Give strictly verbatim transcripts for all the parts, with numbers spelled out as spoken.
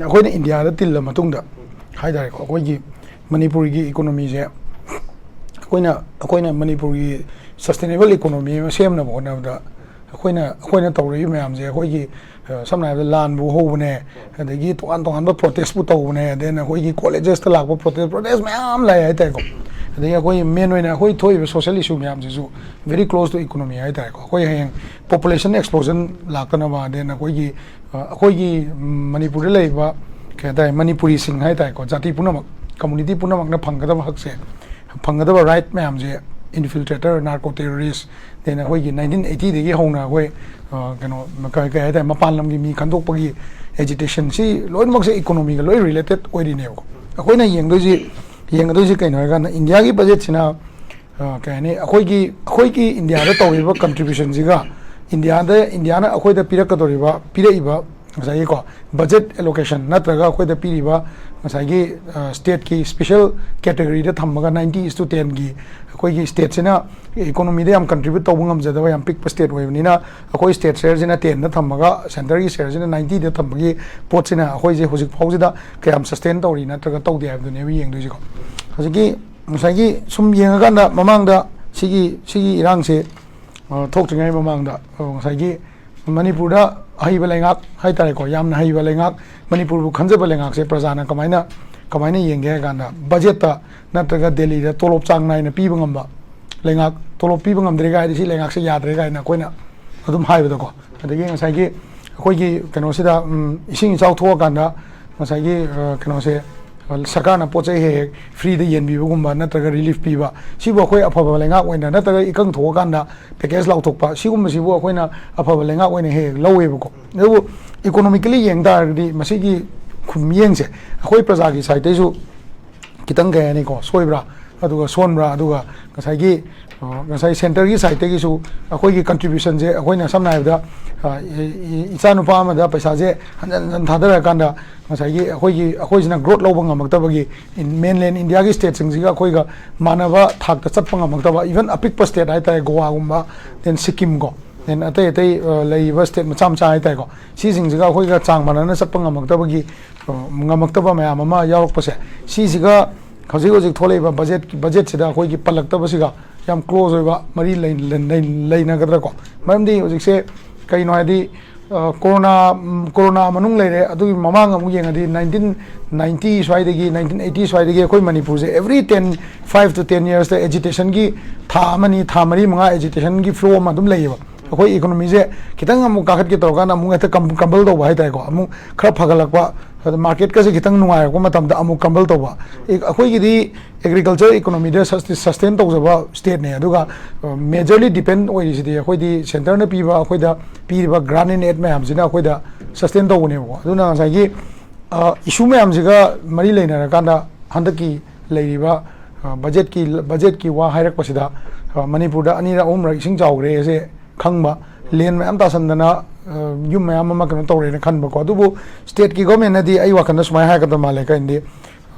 ꯑꯩꯈꯣꯏꯅ ꯏꯟꯗꯤꯌꯥꯗ ꯇꯤꯜꯂ ꯃꯇꯨꯡꯗ ꯍꯥꯏ ꯇꯥꯔꯦꯀꯣ, ꯑꯩꯈꯣꯏꯒꯤ ꯃꯅꯤꯄꯨꯔꯒꯤ ꯏꯀꯣꯅꯣꯃꯤꯁꯦ ꯑꯩꯈꯣꯏꯅ ꯑꯩꯈꯣꯏꯅ ꯃꯅꯤꯄꯨꯔꯒꯤ sustainable economy ꯑꯃ ꯁꯦꯝꯅꯕ ꯍꯣꯠꯅꯕꯗ ꯑꯩꯈꯣꯏꯅ ꯑꯩꯈꯣꯏꯅ ꯇꯧꯔꯛꯏ ꯃꯌꯥꯝꯁꯦ, ꯑꯩꯈꯣꯏꯒꯤ ꯑ, ꯁꯝꯅ ꯍꯥꯏꯔꯕꯗ ꯂꯥꯟꯕꯨ ꯍꯧꯕꯅꯦ, ꯑꯗꯒꯤ ꯇꯣꯉꯥꯟ ꯇꯣꯉꯥꯟꯕ protestꯄꯨ ꯇꯧꯕꯅꯦ, then ꯑꯩꯈꯣꯏꯒꯤ collegesꯇ ꯂꯥꯛꯄ protest, protest ꯃꯌꯥꯝ ꯂꯥꯛꯑꯦ ꯍꯥꯏ ꯇꯥꯔꯦꯀꯣ꯫ ꯑꯗꯒꯤ ꯑꯩꯈꯣꯏ main ꯑꯣꯏꯅ ꯑꯩꯈꯣꯏ ꯊꯣꯛꯏꯕ social issue ꯃꯌꯥꯝꯁꯤꯁꯨ very close to economy ꯍꯥꯏ ꯇꯥꯔꯦꯀꯣ꯫ ꯑꯩꯈꯣꯏ ꯍꯌꯦꯡ population explosion ꯂꯥꯛꯇꯅꯕ, then ꯑꯩꯈꯣꯏꯒꯤ ꯑ, ꯑꯩꯈꯣꯏꯒꯤ ꯎꯝ, ꯃꯅꯤꯄꯨꯔꯗ ꯂꯩꯔꯤꯕ ꯀꯩ ꯍꯥꯏꯇꯥꯔꯦ, ꯃꯅꯤꯄꯨꯔꯤꯁꯤꯡ ꯍꯥꯏ ꯇꯥꯔꯦꯀꯣ, ꯖꯥꯇꯤ ꯄꯨꯝꯅꯃꯛ, community ꯄꯨꯝꯅꯃꯛꯅ ꯐꯪꯒꯗꯕ ꯍꯛꯁꯦ, ꯐꯪꯒꯗꯕ right ꯃꯌꯥꯝꯁꯦ, infiltrator, narco terrorist, then ꯑꯩꯈꯣꯏꯒꯤ nineteen eightyꯗꯒꯤ ꯍꯧꯅ ꯑꯩꯈꯣꯏ ꯑ, ꯀꯩꯅꯣ ꯀꯩ ꯀꯩ ꯍꯥꯏꯇꯥꯔꯦ, ꯃꯄꯥꯟ ꯂꯝꯒꯤ ꯃꯤ ꯈꯟꯗꯣꯛꯄꯒꯤ agitation, ꯁꯤ ꯂꯣꯏꯅꯃꯛꯁꯦ economyꯒ ꯂꯣꯏ related ꯑꯣꯏꯔꯤꯅꯦꯕꯀꯣ꯫ ꯑꯩꯈꯣꯏꯅ ꯌꯦꯡꯗꯣꯏꯁꯤ ꯌꯦꯡꯒꯗꯣꯏꯁꯤ ꯀꯩꯅꯣ ꯍꯥꯏꯔꯀꯥꯟꯗ, ꯏꯟꯗꯤꯌꯥꯒꯤ budgetꯁꯤꯅ ꯑ, ꯀꯩ ꯍꯥꯏꯅꯤ, ꯑꯩꯈꯣꯏꯒꯤ ꯑꯩꯈꯣꯏꯒꯤ ꯏꯟꯗꯤꯌꯥꯗ ꯇꯧꯔꯤꯕ contributionꯁꯤꯒ ꯏꯟꯗꯤꯌꯥꯗ ꯏꯟꯗꯤꯌꯥꯅ ꯑꯩꯈꯣꯏꯗ ꯄꯤꯔꯛꯀꯗꯧꯔꯤꯕ, ꯄꯤꯔꯛꯏꯕ ꯉꯁꯥꯏꯒꯤꯀꯣ budget allocation ꯅꯠꯇ꯭ꯔꯒ ꯑꯩꯈꯣꯏꯗ ꯄꯤꯔꯤꯕ ꯉꯁꯥꯏꯒꯤ ꯑ, stateꯀꯤ special categoryꯗ ꯊꯝꯃꯒ ninety is to tenꯒꯤ ꯑꯩꯈꯣꯏꯒꯤ stateꯁꯤꯅ economyꯗ ꯌꯥꯝ contribute ꯇꯧꯕ ꯉꯝꯖꯗꯕ ꯌꯥꯝ ꯄꯤꯛꯄ state ꯑꯣꯏꯕꯅꯤꯅ, ꯑꯩꯈꯣꯏ state shareꯁꯤꯅ tenꯗ ꯊꯝꯃꯒ centreꯒꯤ shareꯁꯤꯅ ninetyꯗ ꯊꯝꯕꯒꯤ ꯄꯣꯠꯁꯤꯅ ꯑꯩꯈꯣꯏꯁꯦ ꯍꯧꯖꯤꯛ ꯐꯥꯎꯁꯤꯗ ꯀꯌꯥꯝ sustain ꯇꯧꯔꯤ ꯅꯠꯇ꯭ꯔꯒ ꯇꯧꯗꯦ ꯍꯥꯏꯕꯗꯨꯅꯦꯕ ꯌꯦꯡꯗꯣꯏꯁꯤꯀꯣ꯫ ꯍꯧꯖꯤꯛꯀꯤ ꯉꯁꯥꯏꯒꯤ ꯁꯨꯝ ꯌꯦꯡꯉꯀꯥꯟꯗ ꯃꯃꯥꯡꯗ ꯁꯤꯒꯤ ꯁꯤꯒꯤ ꯏꯔꯥꯡꯁꯦ ꯑ, ꯊꯣꯛꯇ꯭ꯔꯤꯉꯩ ꯃꯃꯥꯡꯗ ꯑ, ꯉꯁꯥꯏꯒꯤ ꯃꯅꯤꯄꯨꯔꯗ ꯑꯍꯩꯕ ꯂꯩꯉꯥꯛ ꯍꯥꯏ ꯇꯥꯔꯦꯀꯣ, ꯌꯥꯝꯅ ꯍꯩꯕ ꯂꯩꯉꯥꯛ, ꯃꯅꯤꯄꯨꯔꯕꯨ ꯈꯟꯖꯕ ꯂꯩꯉꯥꯛꯁꯦ ꯄ꯭ꯔꯖꯥꯅ ꯀꯃꯥꯏꯅ ꯀꯃꯥꯏꯅ ꯌꯦꯡꯒꯦ ꯍꯥꯏ ꯀꯥꯟꯗ, budgetꯇ ꯅꯠꯇ꯭ꯔꯒ ꯗꯦꯜꯂꯤꯗ ꯇꯣꯂꯣꯞ ꯆꯥꯡ ꯅꯥꯏꯅ ꯄꯤꯕ ꯉꯝꯕ ꯂꯩꯉꯥꯛ, ꯇꯣꯂꯣꯞ ꯄꯤꯕ ꯉꯝꯗ꯭ꯔꯦ ꯀꯥꯏꯗꯤ ꯁꯤ ꯂꯩꯉꯥꯛꯁꯦ ꯌꯥꯗ꯭ꯔꯦ ꯀꯥꯏꯅ ꯑꯩꯈꯣꯏꯅ ꯑꯗꯨꯝ ꯍꯥꯏꯕꯗꯀꯣ꯫ ꯑꯗꯒꯤ ꯉꯁꯥꯏꯒꯤ ꯑꯩꯈꯣꯏꯒꯤ ꯀꯩꯅꯣꯁꯤꯗ ꯎꯝ, ꯏꯁꯤꯡ ꯏꯆꯥꯎ ꯊꯣꯛꯑꯀꯥꯟꯗ ꯉꯁꯥꯏꯒꯤ ꯑ, ꯀꯩꯅꯣꯁꯦ, ꯑ, ꯁꯔꯀꯥꯔꯅ ꯄꯣꯠ ꯆꯩ ꯍꯦꯛ ꯍꯦꯛ freeꯗ ꯌꯦꯟꯕꯤꯕꯒꯨꯝꯕ ꯅꯠꯇ꯭ꯔꯒ relief ꯄꯤꯕ, ꯁꯤꯕꯨ ꯑꯩꯈꯣꯏ ꯑꯐꯕ ꯂꯩꯉꯥꯛ ꯑꯣꯏꯅ, ꯅꯠꯇ꯭ꯔꯒ ꯏꯀꯪ ꯊꯣꯛꯑꯀꯥꯟꯗ package ꯂꯥꯎꯊꯣꯛꯄ, ꯁꯤꯒꯨꯝꯕꯁꯤꯕꯨ ꯑꯩꯈꯣꯏꯅ ꯑꯐꯕ ꯂꯩꯉꯥꯛ ꯑꯣꯏꯅ ꯍꯦꯛ ꯍꯦꯛ ꯂꯧꯋꯦꯕꯀꯣ꯫ ꯑꯗꯨꯕꯨ economically ꯌꯦꯡ ꯇꯥꯔꯒꯗꯤ ꯃꯁꯤꯒꯤ ꯈꯨꯃꯤꯠꯌꯦꯡꯁꯦ ꯑꯩꯈꯣꯏ ꯄ꯭ꯔꯖꯥꯒꯤ sideꯇꯩꯁꯨ ꯈꯤꯇꯪ, ꯀꯩ ꯍꯥꯏꯅꯤꯀꯣ, ꯁꯣꯏꯕ꯭ꯔꯥ, ꯑꯗꯨꯒ ꯁꯣꯟꯕ꯭ꯔꯥ, ꯑꯗꯨꯒ ꯉꯁꯥꯏꯒꯤ ꯑ, ꯉꯁꯥꯏ centreꯒꯤ sideꯇꯒꯤꯁꯨ ꯑꯩꯈꯣꯏꯒꯤ contributionꯁꯦ, ꯑꯩꯈꯣꯏꯅ ꯁꯝꯅ ꯍꯥꯏꯔꯕꯗ ꯑ, ꯏ- ꯏ- ꯏꯆꯥꯅꯨꯄꯥ ꯑꯃꯗ ꯄꯩꯁꯥꯁꯦ ꯍꯟꯖꯟ ꯍꯟꯖꯟ ꯊꯥꯗꯔꯀꯥꯟꯗ ꯉꯁꯥꯏꯒꯤ ꯑꯩꯈꯣꯏꯒꯤ ꯑꯩꯈꯣꯏꯁꯤꯅ growth ꯂꯧꯕ ꯉꯝꯃꯛꯇꯕꯒꯤ, mainland Indiaꯒꯤ stateꯁꯤꯡꯁꯤꯒ ꯑꯩꯈꯣꯏꯒ ꯃꯥꯟꯅꯕ ꯊꯥꯛꯇ ꯆꯠꯄ ꯉꯝꯃꯛꯇꯕ, even ꯑꯄꯤꯛꯄ state ꯍꯥꯏ ꯇꯥꯔꯦ, ꯒꯣꯋꯥꯒꯨꯝꯕ, then ꯁꯤꯛꯀꯤꯝ ꯀꯣ, ꯑꯇꯩ ꯑꯇꯩ ꯑ, ꯂꯩꯔꯤꯕ ꯁ꯭ꯇꯦꯠ ꯃꯆꯥ ꯃꯆꯥ ꯍꯥꯏꯇꯥꯔꯦꯀꯣ, ꯁꯤꯁꯤꯡꯁꯤꯒ ꯑꯩꯈꯣꯏꯒ ꯆꯥꯡ ꯃꯥꯟꯅꯅ ꯆꯠꯄ ꯉꯝꯃꯛꯇꯕꯒꯤ ꯑ, ꯉꯝꯃꯛꯇꯕ ꯃꯌꯥꯝ ꯑꯃ ꯌꯥꯎꯔꯛꯄꯁꯦ, ꯁꯤꯁꯤꯒ ꯍꯧꯖꯤꯛ ꯍꯧꯖꯤꯛ ꯊꯣꯛꯂꯛꯏꯕ ꯕꯖꯦꯠ ꯕꯖꯦꯠꯁꯤꯗ ꯑꯩꯈꯣꯏꯒꯤ ꯄꯜꯂꯛꯇꯕꯁꯤꯒ ꯌꯥꯝ ꯀ꯭ꯂꯣꯖ ꯑꯣꯏꯕ ꯃꯔꯤ ꯂꯩ- ꯂꯩ- ꯂꯩ- ꯂꯩꯅꯒꯗ꯭ꯔꯥꯀꯣ? ꯃꯔꯝꯗꯤ ꯍꯧꯖꯤꯛꯁꯦ ꯀꯩꯅꯣ ꯍꯥꯏꯗꯤ, ꯑ, ꯀꯣꯔꯣꯅꯥ ꯎꯝ, ꯀꯣꯔꯣꯅꯥ ꯃꯅꯨꯡ ꯂꯩꯔꯦ, ꯑꯗꯨꯒꯤ ꯃꯃꯥꯡ ꯑꯃꯨꯛ ꯌꯦꯡꯉꯗꯤ ꯅꯥꯏꯟꯇꯤꯟ ꯅꯥꯏꯟꯇꯤ ꯁ꯭ꯋꯥꯏꯗꯒꯤ, ꯅꯥꯏꯟꯇꯤꯟ ꯑꯩꯠꯇꯤ ꯁ꯭ꯋꯥꯏꯗꯒꯤ ꯑꯩꯈꯣꯏ ꯃꯅꯤꯄꯨꯔꯁꯦ every ten, five to ten yearsꯇ ꯑꯦꯖꯤꯇꯦꯁꯟꯒꯤ ꯊꯥ ꯑꯃꯅꯤ, ꯊꯥ ꯃꯔꯤ ꯃꯉꯥ ꯑꯦꯖꯤꯇꯦꯁꯟꯒꯤ ꯐ꯭ꯂꯣ ꯑꯃ ꯑꯗꯨꯝ ꯂꯩꯌꯦꯕ꯫ ꯑꯩꯈꯣꯏ ꯏꯀꯣꯅꯣꯃꯤꯁꯦ ꯈꯤꯇꯪ ꯑꯃꯨꯛ ꯀꯥꯈꯠꯀꯦ ꯇꯧꯔꯀꯥꯟꯗ ꯑꯃꯨꯛ ꯍꯦꯛꯇ ꯀꯝ- ꯀꯝꯕꯜ ꯇꯧꯕ ꯍꯥꯏꯇꯥꯔꯦꯀꯣ, ꯑꯃꯨꯛ ꯈꯔ ꯐꯒꯠꯂꯛꯄ, ꯑꯗ ꯃꯥꯔꯀꯦꯠꯀꯁꯦ ꯈꯤꯇꯪ ꯅꯨꯡꯉꯥꯏꯔꯛꯄ ꯃꯇꯝꯗ ꯑꯃꯨꯛ ꯀꯝꯕꯜ ꯇꯧꯕ꯫ ꯑꯦ, ꯑꯩꯈꯣꯏꯒꯤꯗꯤ ꯑꯦꯒ꯭ꯔꯤꯀꯜꯆꯔ ꯏꯀꯣꯅꯣꯃꯤꯗ ꯁꯁꯇꯦꯟ ꯇꯧꯖꯕ ꯁ꯭ꯇꯦꯠꯅꯦ, ꯑꯗꯨꯒ ꯃꯦꯖꯔꯂꯤ ꯗꯤꯄꯦꯟ ꯑꯣꯏꯔꯤꯁꯤꯗꯤ ꯑꯩꯈꯣꯏꯗꯤ ꯁꯦꯟꯇꯔꯅ ꯄꯤꯕ, ꯑꯩꯈꯣꯏꯗ ꯄꯤꯔꯤꯕ ꯒ꯭ꯔꯥꯟ ꯑꯦꯟ ꯑꯦꯗ ꯃꯌꯥꯝꯁꯤꯅ ꯑꯩꯈꯣꯏꯗ ꯁꯁꯇꯦꯟ ꯇꯧꯕꯅꯦꯕꯀꯣ꯫ ꯑꯗꯨꯅ ꯉꯁꯥꯏꯒꯤ ꯏꯁꯨ ꯃꯌꯥꯝꯁꯤꯒ ꯃꯔꯤ ꯂꯩꯅꯔꯀꯥꯟꯗ ꯍꯟꯗꯛꯀꯤ ꯂꯩꯔꯤꯕ ꯕꯖꯦꯠꯀꯤ ꯕꯖꯦꯠꯀꯤ ꯋꯥ ꯍꯥꯏꯔꯛꯄꯁꯤꯗ, ꯃꯅꯤꯄꯨꯔꯗ ꯑꯅꯤꯔꯛ ꯑꯍꯨꯝꯔꯛ ꯏꯁꯤꯡ ꯆꯥꯎꯈ꯭ꯔꯦꯁꯦ ꯈꯪꯕ, ꯂꯦꯟ ꯃꯌꯥꯝ ꯇꯥꯁꯟꯗꯅ ꯌꯨꯝ ꯃꯌꯥꯝ ꯑꯃ ꯀꯩꯅꯣ ꯇꯧꯔꯦꯅ ꯈꯟꯕꯀꯣ꯫ ꯑꯗꯨꯕꯨ ꯁ꯭ꯇꯦꯠꯀꯤ ꯒꯣꯔꯃꯦꯟꯅꯗꯤ ꯑꯩ ꯋꯥꯈꯜꯗ ꯁꯨꯃꯥꯏꯅ ꯍꯥꯏꯔꯛꯀꯗꯕ ꯃꯥꯜꯂꯦ, ꯀꯩꯅꯣꯗꯤ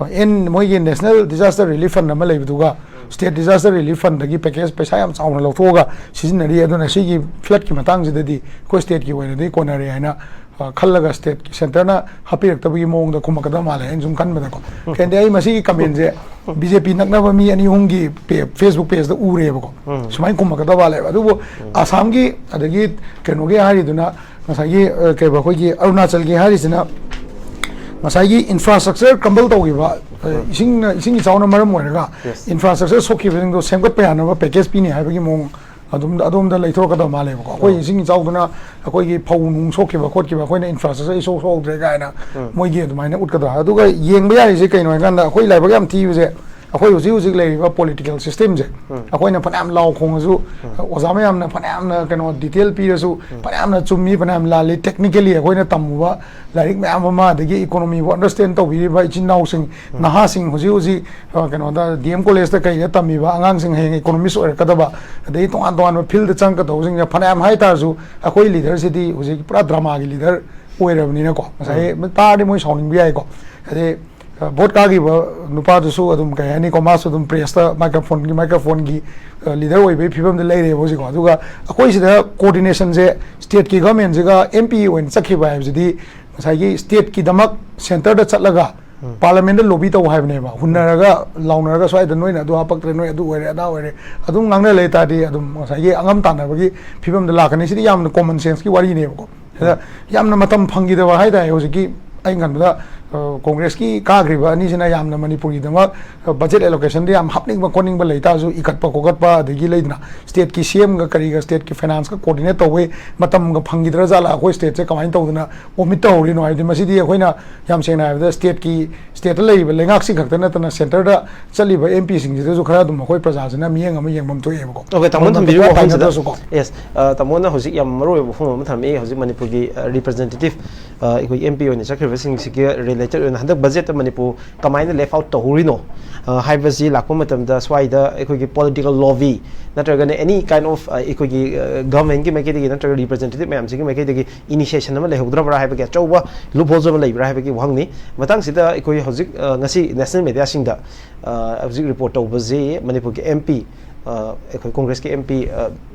ꯑꯦꯟ ꯃꯣꯏꯒꯤ ꯅꯦꯁꯅꯦꯜ ꯗꯤꯖꯥꯁꯇꯔ ꯔꯤꯂꯤꯐ ꯐꯟ ꯑꯃ ꯂꯩꯕꯗꯨꯒ ꯁ꯭ꯇꯦꯠ ꯗꯤꯖꯥꯁꯇꯔ ꯔꯤꯂꯤꯐ ꯐꯟꯗꯒꯤ ꯄꯦꯀꯦꯖ ꯄꯩꯁꯥ ꯌꯥꯝ ꯆꯥꯎꯅ ꯂꯧꯊꯣꯛꯑꯒ ꯁꯤꯖꯤꯟꯅꯔꯤ꯫ ꯑꯗꯨꯅ ꯁꯤꯒꯤ ꯐ꯭ꯂꯠꯀꯤ ꯃꯇꯥꯡꯁꯤꯗꯗꯤ ꯑꯩꯈꯣꯏ ꯁ꯭ꯇꯦꯠꯀꯤ ꯑꯣꯏꯅꯗꯤ ꯀꯣꯟꯅꯔꯦ ꯍꯥꯏꯅ ꯑ, ꯈꯜꯂꯒ ꯁ꯭ꯇꯦꯠ ꯁꯦꯟꯇꯔꯅ ꯍꯥꯞꯄꯤꯔꯛꯇꯕꯒꯤ ꯃꯑꯣꯡꯗ ꯈꯨꯝꯃꯛꯀꯗꯕ ꯃꯥꯜꯂꯦ ꯑꯩꯅ ꯁꯨꯝ ꯈꯟꯕꯗꯀꯣ꯫ ꯀꯩꯅꯣꯗꯤ ꯑꯩ ꯃꯁꯤꯒꯤ ꯀꯃꯦꯟꯁꯦ ꯕꯤ ꯖꯦ ꯄꯤ ꯅꯛꯅꯕ ꯃꯤ ꯑꯅꯤ ꯑꯍꯨꯝꯒꯤ ꯄꯦ- ꯐꯦꯁꯕꯨꯛ ꯄꯦꯖꯇ ꯎꯔꯦꯕꯀꯣ, ꯁꯨꯃꯥꯏꯅ ꯈꯨꯝꯃꯛꯀꯗꯕ ꯃꯥꯜꯂꯦꯕ꯫ ꯑꯗꯨꯕꯨ ꯑꯁꯥꯝꯒꯤ ꯑꯗꯒꯤ ꯀꯩꯅꯣꯒꯤ ꯍꯥꯏꯔꯤꯗꯨꯅ ꯉꯁꯥꯏꯒꯤ ꯑ, ꯀꯩꯕ ꯑꯩꯈꯣꯏꯒꯤ ꯑꯔꯨꯅꯥꯆꯜꯒꯤ ꯍꯥꯏꯔꯤꯁꯤꯅ ꯉꯁꯥꯏꯒꯤ ꯏꯟꯐ꯭ꯔꯥꯁ꯭ꯇ꯭ꯔꯛꯆꯔ ꯀ꯭ꯔꯝꯕꯜ ꯇꯧꯈꯤꯕ, ꯑ, ꯏꯁꯤꯡꯅ ꯏꯁꯤꯡ ꯏꯆꯥꯎꯅ ꯃꯔꯝ ꯑꯣꯏꯔꯒ ꯌꯦꯁ꯫ ꯏꯟꯐ꯭ꯔꯥꯁ꯭ꯇ꯭ꯔꯛꯆꯔ ꯁꯣꯛꯈꯤꯕꯁꯤꯡꯗꯣ ꯁꯦꯝꯒꯠꯄ ꯌꯥꯅꯕ ꯄꯦꯀꯦꯖ ꯄꯤꯅꯤ ꯍꯥꯏꯕꯒꯤ ꯃꯑꯣꯡ ꯑꯗꯨꯝ ꯑꯗꯣꯝꯗ ꯂꯩꯊꯣꯔꯛꯀꯗꯕ ꯃꯥꯜꯂꯦꯕꯀꯣ꯫ ꯑꯩꯈꯣꯏ ꯏꯁꯤꯡ ꯏꯆꯥꯎꯗꯨꯅ ꯑꯩꯈꯣꯏꯒꯤ ꯐꯧ ꯅꯨꯡ ꯁꯣꯛꯈꯤꯕ ꯈꯣꯠꯈꯤꯕ, ꯑꯩꯈꯣꯏꯅ ꯏꯟꯐ꯭ꯔꯥꯁ꯭ꯇ꯭ꯔꯛꯆꯔ ꯏꯁꯣꯛ ꯁꯣꯛꯍꯧꯗ꯭ꯔꯦ ꯀꯥꯏꯅ ꯃꯣꯏꯒꯤ ꯑꯗꯨꯃꯥꯏꯅ ꯎꯠꯀꯗꯕ꯫ ꯑꯗꯨꯒ ꯌꯦꯡꯕ ꯌꯥꯔꯤꯁꯦ ꯀꯩꯅꯣ ꯍꯥꯏꯀꯥꯟꯗ ꯑꯩꯈꯣꯏ ꯂꯥꯏꯕꯛ ꯌꯥꯝ ꯊꯤꯕꯁꯦ ꯑꯩꯈꯣꯏ ꯍꯧꯖꯤꯛ ꯍꯧꯖꯤꯛ ꯂꯩꯔꯤꯕ ꯄꯣꯂꯤꯇꯤꯀꯦꯜ ꯁꯤꯁꯇꯦꯝꯁꯦ ꯑꯩꯈꯣꯏꯅ ꯐꯅꯌꯥꯝ ꯂꯥꯎ ꯈꯣꯡꯉꯁꯨ, ꯑꯣꯖꯥ ꯃꯌꯥꯝꯅ ꯐꯅꯌꯥꯝꯅ ꯀꯩꯅꯣ ꯗꯤꯇꯦꯜ ꯄꯤꯔꯁꯨ, ꯐꯅꯌꯥꯝꯅ ꯆꯨꯝꯃꯤ ꯐꯅꯌꯥꯝ ꯂꯥꯜꯂꯤ, ꯇꯦꯛꯅꯤꯀꯦꯜꯂꯤ ꯑꯩꯈꯣꯏꯅ ꯇꯝꯃꯨꯕ ꯂꯥꯏꯔꯤꯛ ꯃꯌꯥꯝ ꯑꯃ, ꯑꯗꯒꯤ ꯏꯀꯣꯅꯣꯃꯤꯕꯨ ꯑꯟꯗꯔꯁ꯭ꯇꯦꯟ ꯇꯧꯕꯤꯔꯤꯕ ꯏꯆꯤꯟ ꯏꯅꯥꯎꯁꯤꯡ, ꯅꯍꯥꯁꯤꯡ ꯍꯧꯖꯤꯛ ꯍꯧꯖꯤꯛ ꯑ, ꯀꯩꯅꯣꯗ ꯗꯤ ꯑꯦꯝ ꯀꯣꯂꯦꯖꯇ ꯀꯩꯗ ꯇꯝꯃꯤꯕ ꯑꯉꯥꯡꯁꯤꯡ ꯍꯌꯦꯡ ꯏꯀꯣꯅꯣꯃꯤꯁ ꯑꯣꯏꯔꯛꯀꯗꯕ, ꯑꯗꯩ ꯇꯣꯉꯥꯟ ꯇꯣꯉꯥꯟꯕ ꯐꯤꯜꯗ ꯆꯪꯉꯛꯀꯗꯧꯕꯁꯤꯡꯁꯦ ꯐꯅꯌꯥꯝ ꯍꯥꯏ ꯇꯥꯔꯁꯨ ꯑꯩꯈꯣꯏ ꯂꯤꯗꯔꯁꯤꯗꯤ ꯍꯧꯖꯤꯛ ꯄꯨꯔꯥ ꯗ꯭ꯔꯃꯥꯒꯤ ꯂꯤꯗꯔ ꯑꯣꯏꯔꯕꯅꯤꯅꯀꯣ, ꯉꯁꯥꯏ ꯇꯥꯔꯗꯤ ꯃꯣꯏ ꯁꯥꯎꯅꯤꯡꯕ ꯌꯥꯏꯀꯣ꯫ ꯑꯗꯩ ꯚꯣꯠ ꯀꯥꯈꯤꯕ ꯅꯨꯄꯥꯗꯨꯁꯨ ꯑꯗꯨꯝ, ꯀꯩ ꯍꯥꯏꯅꯤꯀꯣ, ꯃꯥꯁꯨ ꯑꯗꯨꯝ ꯄ꯭ꯔꯦꯁꯇ ꯃꯥꯏꯀ꯭ꯔꯣꯐꯣꯟꯒꯤ ꯃꯥꯏꯀ꯭ꯔꯣꯐꯣꯟꯒꯤ ꯂꯤꯗꯔ ꯑꯣꯏꯕꯒꯤ ꯐꯤꯕꯝꯗ ꯂꯩꯔꯦꯕ ꯍꯧꯖꯤꯛꯀꯣ꯫ ꯑꯗꯨꯒ ꯑꯩꯈꯣꯏ ꯁꯤꯗ ꯀꯣꯑꯣꯔꯗꯤꯅꯦꯁꯟꯁꯦ ꯁ꯭ꯇꯦꯠꯀꯤ ꯒꯚꯔꯟꯃꯦꯟꯁꯤꯒ ꯑꯦꯝ ꯄꯤ ꯑꯣꯏꯅ ꯆꯠꯈꯤꯕ ꯍꯥꯏꯕꯁꯤꯗꯤ ꯉꯁꯥꯏꯒꯤ ꯁ꯭ꯇꯦꯠꯀꯤꯗꯃꯛ ꯁꯦꯟꯇꯔꯗ ꯆꯠꯂꯒ ꯄꯥꯔꯂꯤꯌꯥꯃꯦꯟꯗ ꯂꯣꯕꯤ ꯇꯧ ꯍꯥꯏꯕꯅꯦꯕ, ꯍꯨꯟꯅꯔꯒ ꯂꯥꯎꯅꯔꯒ ꯁ꯭ꯋꯥꯏꯗ ꯅꯣꯏꯅ ꯑꯗꯨ ꯍꯥꯄꯛꯇ꯭ꯔꯦ, ꯅꯣꯏ ꯑꯗꯨ ꯑꯣꯏꯔꯦ, ꯑꯗꯥ ꯑꯣꯏꯔꯦ, ꯑꯗꯨꯝ ꯉꯥꯡꯅ ꯂꯩ ꯇꯥꯔꯗꯤ ꯑꯗꯨꯝ ꯉꯁꯥꯏꯒꯤ ꯑꯉꯝ ꯇꯥꯟꯅꯕꯒꯤ ꯐꯤꯕꯝꯗ ꯂꯥꯛꯀꯅꯤ꯫ ꯁꯤꯗꯤ ꯌꯥꯝꯅ ꯀꯣꯃꯟ ꯁꯦꯟꯁꯀꯤ ꯋꯥꯔꯤꯅꯦꯕꯀꯣ꯫ ꯑꯗ ꯌꯥꯝꯅ ꯃꯇꯝ ꯐꯪꯈꯤꯗꯕ ꯍꯥꯏꯇꯥꯔꯦ꯫ ꯍꯧꯖꯤꯛꯀꯤ ꯑꯩꯅ ꯈꯟꯕꯗ, ꯑ, ꯀꯣꯡꯒ꯭ꯔꯦꯁꯀꯤ ꯀꯥꯈ꯭ꯔꯤꯕ ꯑꯅꯤꯁꯤꯅ ꯌꯥꯝꯅ ꯃꯅꯤꯄꯨꯔꯒꯤꯗꯃꯛ, ꯑ, ꯕꯖꯦꯠ ꯑꯦꯂꯣꯀꯦꯁꯟꯗ ꯌꯥꯝ ꯍꯥꯞꯅꯤꯡꯕ ꯈꯣꯠꯅꯤꯡꯕ ꯂꯩꯇꯥꯔꯁꯨ, ꯏꯈꯠꯄ ꯈꯣꯀꯠꯄ, ꯑꯗꯒꯤ ꯂꯩꯗꯅ ꯁ꯭ꯇꯦꯠꯀꯤ ꯁꯤ ꯑꯦꯝꯒ ꯀꯔꯤꯒ ꯁ꯭ꯇꯦꯠꯀꯤ ꯐꯥꯏꯅꯥꯟꯁꯀ ꯀꯣꯑꯣꯔꯗꯤꯅꯦꯠ ꯇꯧꯕꯩ ꯃꯇꯝꯒ ꯐꯪꯈꯤꯗ꯭ꯔꯥ ꯖꯥꯠꯂꯥ? ꯑꯩꯈꯣꯏ ꯁ꯭ꯇꯦꯠꯁꯦ ꯀꯃꯥꯏꯅ ꯇꯧꯗꯅ ꯑꯣꯃꯤꯠ ꯇꯧꯍꯧꯔꯤꯅꯣ? ꯍꯥꯏꯕꯗꯤ ꯃꯁꯤꯗꯤ ꯑꯩꯈꯣꯏꯅ ꯌꯥꯝ ꯁꯦꯡꯅ ꯍꯥꯏꯔꯕꯗ ꯁ꯭ꯇꯦꯠꯀꯤ, ꯁ꯭ꯇꯦꯠꯇ ꯂꯩꯔꯤꯕ ꯂꯩꯉꯥꯛꯁꯤꯡ ꯈꯛꯇ ꯅꯠꯇꯅ ꯁꯦꯟꯇꯔꯗ ꯆꯠꯂꯤꯕ ꯑꯦꯝ ꯄꯤꯁꯤꯡꯁꯤꯗꯁꯨ ꯈꯔ ꯑꯗꯨꯝ ꯑꯩꯈꯣꯏ ꯄ꯭ꯔꯖꯥꯁꯤꯅ ꯃꯤꯠꯌꯦꯡ ꯑꯃ ꯌꯦꯡꯐꯝ ꯊꯣꯛꯑꯦꯕꯀꯣ꯫ ꯑꯣꯀꯦ, ꯇꯥꯃꯣꯅ ꯃꯔꯝꯗꯝ ꯊꯝꯕꯤꯔꯤꯕ ꯈꯔ ꯋꯥꯐꯝꯁꯤꯗ ꯇꯥꯏꯅꯗ꯭ꯔꯁꯨꯀꯣ꯫ ꯌꯦꯁ, ꯇꯥꯃꯣꯅ ꯍꯧꯖꯤꯛ ꯌꯥꯝ ꯃꯔꯨꯑꯣꯏꯕ ꯋꯥꯐꯝ ꯑꯃ ꯊꯝꯃꯛꯏ꯫ ꯍꯧꯖꯤꯛ ꯃꯅꯤꯄꯨꯔꯒꯤ ꯔꯤꯄ꯭ꯔꯖꯦꯟꯇꯦꯇꯤꯞ, ꯑꯩꯈꯣꯏꯒꯤ ꯑꯦꯝ ꯄꯤ ꯑꯣꯏꯅ ꯆꯠꯈ꯭ꯔꯤꯕꯁꯤꯡꯁꯤꯒꯤ ꯔꯤꯂꯦꯇꯦꯠ ꯑꯣꯏꯅ ꯍꯟꯗꯛ ꯕꯖꯦꯠꯇ ꯃꯅꯤꯄꯨꯔ ꯀꯃꯥꯏꯅ ꯂꯦꯐ ꯑꯥꯎꯠ ꯇꯧꯍꯧꯔꯤꯅꯣ, ꯑ, ꯍꯥꯏꯕꯁꯤ ꯂꯥꯛꯄ ꯃꯇꯝꯗ ꯁ꯭ꯋꯥꯏꯗ ꯑꯩꯈꯣꯏꯒꯤ ꯄꯣꯂꯤꯇꯤꯀꯦꯜ ꯂꯣꯕꯤ ꯅꯠꯇ꯭ꯔꯒꯅ ꯑꯦꯅꯤ ꯀꯥꯏꯟ ꯑꯣꯐ, ꯑ, ꯑꯩꯈꯣꯏꯒꯤ, ꯑ, ꯒꯚꯔꯟꯃꯦꯟꯒꯤ ꯃꯥꯏꯀꯩꯗꯒꯤ ꯅꯠꯇ꯭ꯔꯒ ꯔꯤꯄ꯭ꯔꯖꯦꯟꯇꯦꯇꯤꯞ ꯃꯌꯥꯝꯁꯤꯒꯤ ꯃꯥꯏꯀꯩꯗꯒꯤ ꯏꯅꯤꯁꯤꯌꯦꯁꯟ ꯑꯃ ꯂꯩꯍꯧꯗ꯭ꯔꯕ꯭ꯔꯥ ꯍꯥꯏꯕꯒꯤ ꯑꯆꯧꯕ ꯂꯨꯞ ꯍꯣꯜꯁ ꯑꯃ ꯂꯩꯕ꯭ꯔꯥ ꯍꯥꯏꯕꯒꯤ ꯋꯥꯍꯪꯅꯤ꯫ ꯃꯇꯥꯡꯁꯤꯗ ꯑꯩꯈꯣꯏ ꯍꯧꯖꯤꯛ, ꯑ, ꯉꯁꯤ ꯅꯦꯁꯅꯦꯜ ꯃꯦꯗꯤꯌꯥꯁꯤꯡꯗ, ꯑ, ꯍꯧꯖꯤꯛ ꯔꯤꯄꯣꯔꯠ ꯇꯧꯕꯁꯤ ꯃꯅꯤꯄꯨꯔꯒꯤ ꯑꯦꯝ ꯄꯤ, ꯑ, ꯑꯩꯈꯣꯏ ꯀꯣꯡꯒ꯭ꯔꯦꯁꯀꯤ ꯑꯦꯝ ꯄꯤ, ꯑ,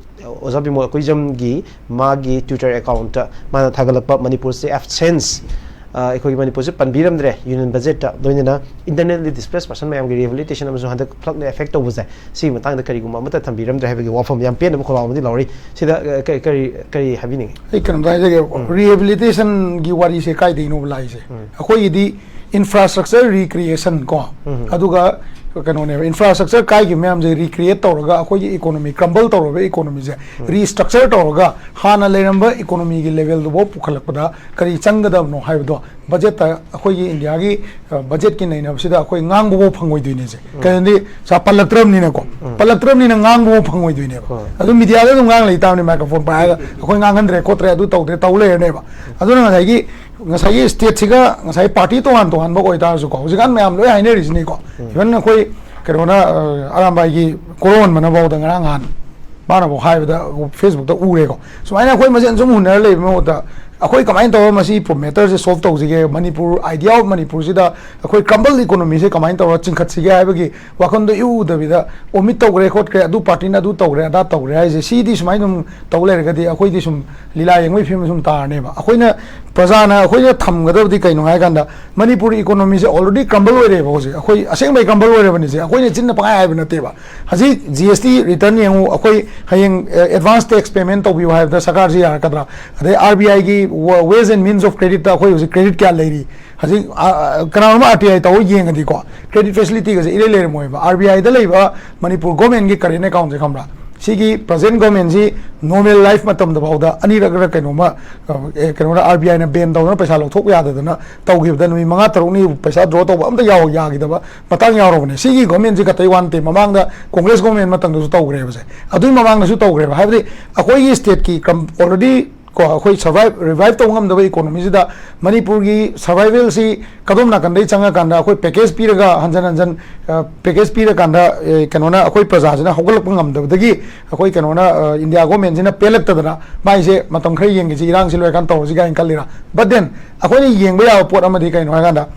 ꯑꯣꯖꯥ ꯕꯤꯃꯣꯜ ꯑꯀꯨꯏꯖꯝꯒꯤ ꯃꯥꯒꯤ ꯇ꯭ꯋꯤꯇꯔ ꯑꯦꯀꯥꯎꯟꯠꯇ ꯃꯥꯅ ꯊꯥꯒꯠꯂꯛꯄ ꯃꯅꯤꯄꯨꯔꯁꯦ ꯑꯦꯕꯁꯦꯟꯁ, ꯑ, ꯑꯩꯈꯣꯏꯒꯤ ꯃꯅꯤꯄꯨꯔꯁꯦ ꯄꯟꯕꯤꯔꯝꯗ꯭ꯔꯦ ꯌꯨꯅꯤꯌꯟ ꯕꯖꯦꯠꯇ, ꯂꯣꯏꯅꯅ ꯏꯟꯇꯔꯅꯦꯜꯂꯤ ꯗꯤꯁꯄ꯭ꯂꯦꯁ ꯄꯔꯁꯟ ꯃꯌꯥꯝꯒꯤ ꯔꯤꯍꯦꯕꯤꯂꯤꯇꯦꯁꯟ ꯑꯃꯁꯨ ꯍꯟꯗꯛ ꯐ꯭ꯂꯗꯅ ꯑꯦꯐꯦꯛ ꯇꯧꯕꯁꯦ, ꯁꯤꯒꯤ ꯃꯇꯥꯡꯗ ꯀꯔꯤꯒꯨꯝꯕ ꯑꯃꯠꯇ ꯊꯝꯕꯤꯔꯝꯗ꯭ꯔꯦ ꯍꯥꯏꯕꯒꯤ ꯋꯥꯐꯝ ꯌꯥꯝ ꯄꯦꯟꯗꯕ ꯈꯣꯜꯂꯥꯎ ꯑꯃꯗꯤ ꯂꯧꯔꯤ꯫ ꯁꯤꯗ, ꯑ, ꯀ-, ꯀꯔꯤ, ꯀꯔꯤ ꯍꯥꯏꯕꯤꯅꯤꯡꯉꯤ? ꯑꯩ ꯀꯩꯅꯣꯝꯇ ꯍꯥꯏꯖꯒꯦ꯫ ꯔꯤꯍꯦꯕꯤꯂꯤꯇꯦꯁꯟꯒꯤ ꯋꯥꯔꯤꯁꯦ ꯀꯥꯏꯗꯒꯤꯅꯣꯕ ꯂꯥꯛꯏꯁꯦ? ꯑꯩꯈꯣꯏꯒꯤꯗꯤ ꯏꯟꯐ꯭ꯔꯥꯁ꯭ꯇ꯭ꯔꯛꯆꯔ ꯔꯤꯀ꯭ꯔꯤꯌꯦꯁꯟ ꯀꯣ, ꯑꯗꯨꯒ ꯀꯩꯅꯣꯅꯦꯕ, ꯏꯟꯐ꯭ꯔꯥꯁ꯭ꯇ꯭ꯔꯛꯆꯔ ꯀꯥꯏꯈꯤꯕ ꯃꯌꯥꯝꯁꯦ ꯔꯤꯀ꯭ꯔꯤꯌꯦꯠ ꯇꯧꯔꯒ, ꯑꯩꯈꯣꯏꯒꯤ ꯏꯀꯣꯅꯣꯃꯤ ꯀ꯭ꯔꯝꯕꯜ ꯇꯧꯔꯕ ꯏꯀꯣꯅꯣꯃꯤꯁꯦ ꯔꯤꯁ꯭ꯇ꯭ꯔꯛꯆꯔ ꯇꯧꯔꯒ ꯍꯥꯟꯅ ꯂꯩꯔꯝꯕ ꯏꯀꯣꯅꯣꯃꯤꯒꯤ ꯂꯦꯚꯦꯜꯗꯨꯐꯥꯎ ꯄꯨꯈꯠꯂꯛꯄꯗ ꯀꯔꯤ ꯆꯪꯒꯗꯕꯅꯣ ꯍꯥꯏꯕꯗꯣ ꯕꯖꯦꯠꯇ, ꯑꯩꯈꯣꯏꯒꯤ ꯏꯟꯗꯤꯌꯥꯒꯤ, ꯑ, ꯕꯖꯦꯠꯀꯤ ꯅꯩꯅꯕꯁꯤꯗ ꯑꯩꯈꯣꯏ ꯉꯥꯡꯕꯐꯥꯎ ꯐꯪꯉꯣꯏꯗꯣꯏꯅꯦꯁꯦ꯫ ꯀꯩꯅꯣꯗꯤ ꯁꯥ ꯄꯜꯂꯛꯇ꯭ꯔꯕꯅꯤꯅꯀꯣ, ꯄꯜꯂꯛꯇ꯭ꯔꯕꯅꯤꯅ ꯉꯥꯡꯕꯐꯥꯎ ꯐꯪꯉꯣꯏꯗꯣꯏꯅꯦꯕ꯫ ꯑꯗꯨ ꯃꯤꯗꯤꯌꯥꯗ ꯑꯗꯨꯝ ꯉꯥꯡ ꯂꯩ ꯇꯥꯕꯅꯤ, ꯃꯥꯏꯀ꯭ꯔꯣꯐꯣꯟ ꯄꯥꯏꯔꯒ ꯑꯩꯈꯣꯏ ꯉꯥꯡꯍꯟꯗ꯭ꯔꯦ ꯈꯣꯠꯇ꯭ꯔꯦ, ꯑꯗꯨ ꯇꯧꯗ꯭ꯔꯦ, ꯇꯧ ꯂꯩꯔꯅꯦꯕ꯫ ꯑꯗꯨꯅ ꯉꯁꯥꯏꯒꯤ, ꯉꯁꯥꯏꯒꯤ ꯁ꯭ꯇꯦꯠꯁꯤꯒ ꯉꯁꯥꯏ ꯄꯥꯔꯇꯤ ꯇꯣꯉꯥꯟ ꯇꯣꯉꯥꯟꯕ ꯑꯣꯏꯇꯥꯔꯁꯨꯀꯣ, ꯍꯧꯖꯤꯛꯀꯥꯟ ꯃꯌꯥꯝ ꯂꯣꯏ ꯍꯥꯏꯅꯔꯤꯁꯤꯅꯤꯀꯣ꯫ ꯏꯚꯟ ꯑꯩꯈꯣꯏ ꯀꯩꯅꯣꯅ, ꯑ, ꯑꯔꯥꯝꯕꯥꯏꯒꯤ ꯀꯣꯔꯧꯍꯟꯕꯅꯐꯥꯎꯗ ꯉꯔꯥꯡ ꯅꯍꯥꯟ ꯃꯥꯅꯐꯥꯎ ꯍꯥꯏꯕꯗ ꯐꯦꯁꯕꯨꯛꯇ ꯎꯔꯦꯀꯣ꯫ ꯁꯨꯃꯥꯏꯅ ꯑꯩꯈꯣꯏ ꯃꯁꯦꯟ ꯁꯨꯝ ꯍꯨꯟꯅꯔ ꯂꯩꯕ ꯃꯍꯨꯠꯇ ꯑꯩꯈꯣꯏ ꯀꯃꯥꯏꯅ ꯇꯧꯔꯒ ꯃꯁꯤ ꯃꯦꯇꯔꯁꯦ ꯁꯣꯜꯕ ꯇꯧꯁꯤꯒꯦ, ꯃꯅꯤꯄꯨꯔ, idea of ꯃꯅꯤꯄꯨꯔꯁꯤꯗ ꯑꯩꯈꯣꯏ crumble economyꯁꯦ ꯀꯃꯥꯏꯅ ꯇꯧꯔꯒ ꯆꯤꯡꯈꯠꯁꯤꯒꯦ ꯍꯥꯏꯕꯒꯤ ꯋꯥꯈꯜꯗꯣ ꯏꯎ ꯎꯗꯕꯤꯗ, ꯑꯣꯃꯤꯠ ꯇꯧꯈ꯭ꯔꯦ ꯈꯣꯠꯈ꯭ꯔꯦ, ꯑꯗꯨ ꯄꯥꯔꯇꯤꯅ ꯑꯗꯨ ꯇꯧꯈ꯭ꯔꯦ, ꯑꯗꯥ ꯇꯧꯈ꯭ꯔꯦ ꯍꯥꯏꯁꯦ, ꯁꯤꯗꯤ ꯁꯨꯃꯥꯏꯅ ꯑꯗꯨꯝ ꯇꯧ ꯂꯩꯔꯒꯗꯤ ꯑꯩꯈꯣꯏꯗꯤ ꯁꯨꯝ ꯂꯤꯂꯥ ꯌꯦꯡꯕꯒꯤ ꯐꯤꯕꯝ ꯁꯨꯝ ꯇꯥꯔꯅꯦꯕ꯫ ꯑꯩꯈꯣꯏꯅ, ꯄ꯭ꯔꯖꯥꯅ ꯑꯩꯈꯣꯏꯅ ꯊꯝꯒꯗꯕꯗꯤ ꯀꯩꯅꯣ ꯍꯥꯏ ꯀꯥꯟꯗ, ꯃꯅꯤꯄꯨꯔ economyꯁꯦ already crumble ꯑꯣꯏꯔꯦꯕ ꯍꯧꯖꯤꯛ꯫ ꯑꯩꯈꯣꯏ ꯑꯁꯦꯡꯕꯩ crumble ꯑꯣꯏꯔꯕꯅꯤꯁꯦ, ꯑꯩꯈꯣꯏꯅ ꯆꯤꯟꯅ ꯄꯪꯍꯥꯏ ꯍꯥꯏꯕ ꯅꯠꯇꯦꯕ꯫ ꯍꯧꯖꯤꯛ G S T return ꯌꯦꯡꯉꯨ, ꯑꯩꯈꯣꯏ ꯍꯌꯦꯡ, ꯑ, advance tax payment ꯇꯧꯕꯤꯌꯨ ꯍꯥꯏꯕꯗ ꯁꯔꯀꯥꯔꯁꯤ ꯌꯥꯔꯛꯀꯗ꯭ꯔꯥ? ꯑꯗꯩ R B Iꯒꯤ wa-, ways and means of creditꯇ ꯑꯩꯈꯣꯏ ꯍꯧꯖꯤꯛ credit ꯀꯌꯥ ꯂꯩꯔꯤ? ꯍꯧꯖꯤꯛ, ꯑ, ꯑ, ꯀꯅꯥꯒꯨꯝꯕ R T I ꯇꯧꯔ ꯌꯦꯡꯉꯗꯤꯀꯣ, credit facilityꯒꯁꯦ ꯏꯔꯩ ꯂꯩꯔꯝꯃꯣꯏꯕ꯫ R B Iꯗ ꯂꯩꯕ ꯃꯅꯤꯄꯨꯔ governmentꯀꯤ current accountꯁꯦ ꯈꯪꯕ꯭ꯔꯥ? ꯁꯤꯒꯤ present governmentꯁꯤ normal life ꯃꯇꯝꯗ ꯐꯥꯎꯗ ꯑꯅꯤꯔꯛꯔ ꯀꯩꯅꯣꯝꯃ, ꯑ, ꯑꯦ, ꯀꯩꯅꯣꯅ, R B Iꯅ ban ꯇꯧꯗꯅ ꯄꯩꯁꯥ ꯂꯧꯊꯣꯛꯄ ꯌꯥꯗꯗꯅ ꯇꯧꯈꯤꯕꯗ ꯅꯨꯃꯤꯠ ꯃꯉꯥ ꯇꯔꯨꯛꯅꯤ ꯄꯩꯁꯥ draw ꯇꯧꯕ ꯑꯝꯇ ꯌꯥꯎ-, ꯌꯥꯈꯤꯗꯕ ꯃꯇꯥꯡ ꯌꯥꯎꯔꯕꯅꯦ꯫ ꯁꯤꯒꯤ governmentꯁꯤ ꯈꯛꯇꯩ ꯋꯥ ꯅꯠꯇꯦ, ꯃꯃꯥꯡꯗ Congress government ꯃꯇꯝꯗꯁꯨ ꯇꯧꯈ꯭ꯔꯦꯕꯁꯦ꯫ ꯑꯗꯨꯒꯤ ꯃꯃꯥꯡꯗꯁꯨ ꯇꯧꯈ꯭ꯔꯦꯕ꯫ ꯍꯥꯏꯕꯗꯤ ꯑꯩꯈꯣꯏꯒꯤ stateꯀꯤ ꯀꯝ-, already ꯀꯣ, ꯑꯩꯈꯣꯏ survive, revive ꯇꯧꯕ ꯉꯝꯗꯕ economyꯁꯤꯗ ꯃꯅꯤꯄꯨꯔꯒꯤ survivalꯁꯤ ꯀꯗꯣꯝ ꯅꯥꯀꯟꯗꯩ ꯆꯪꯉꯀꯥꯟꯗ ꯑꯩꯈꯣꯏ package ꯄꯤꯔꯒ ꯍꯟꯖꯟ ꯍꯟꯖꯟ, ꯑ, package ꯄꯤꯔꯀꯥꯟꯗ, ꯑꯦ, ꯀꯩꯅꯣꯅ, ꯑꯩꯈꯣꯏ ꯄ꯭ꯔꯖꯥꯁꯤꯅ ꯍꯧꯒꯠꯂꯛꯄ ꯉꯝꯗꯕꯗꯒꯤ ꯑꯩꯈꯣꯏ ꯀꯩꯅꯣꯅ, ꯑ, India governmentꯁꯤꯅ ꯄꯦꯜꯂꯛꯇꯗꯅ ꯃꯥꯏꯁꯦ ꯃꯇꯝ ꯈꯔ ꯌꯦꯡꯈꯤꯁꯤ, ꯏꯔꯥꯡꯁꯤ ꯂꯣꯏꯔꯀꯥꯟꯗ ꯇꯧꯔꯁꯤ ꯀꯥꯏꯅ ꯈꯜꯂꯤꯔꯥ? But then ꯑꯩꯈꯣꯏꯅ ꯌꯦꯡꯕ ꯌꯥꯕ ꯄꯣꯠ ꯑꯃꯗꯤ ꯀꯩꯅꯣ ꯍꯥꯏꯀꯥꯟꯗ,